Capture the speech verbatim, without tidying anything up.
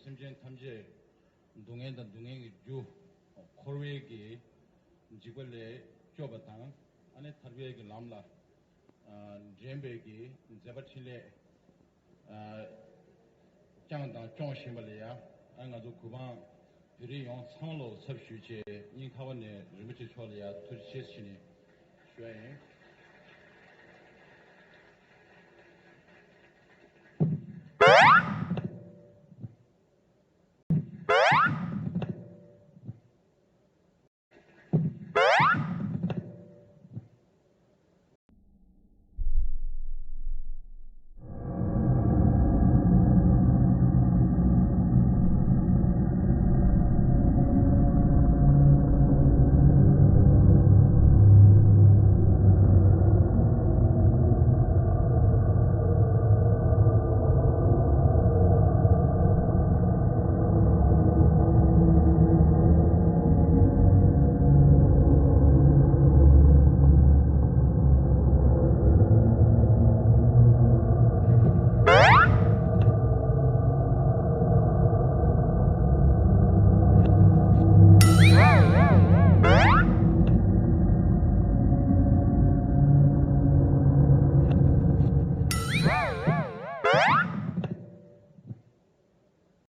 སེམས་ཅན་ཐམས་ཅད་སྡུག་བསྔལ་དང་སྡུག་བསྔལ་གྱི་རྒྱུ་འཁོར་བའི་གི་འཇིགས་པ་ལས་སྐྱོབ་པ་དང་ཨ་ནི་ཐར་པའི་གི་ལམ་ལ་ཨ་འདྲེན་པའི་གི་མཛད་པ་འཕྲིན་ལས་ཨ་བསྐྱངས་དང་སྐྱོང་བཞིན་པ་ལ་ཡ་ཨ་ང་ཚོ་གུས་འབངས་བོད་རིགས་ཡོངས་ཚང་མ་ལ་འཚམས་ཞུས་བྱས་སྙིང་ཐག་པ་ནས་རིན་པོ་ཆེ་མཆོག་ལ་ཡ་ཐུགས་རྗེ་ཆེ་ཞུས་ནས་ཞུ་ཡ་ཡིན།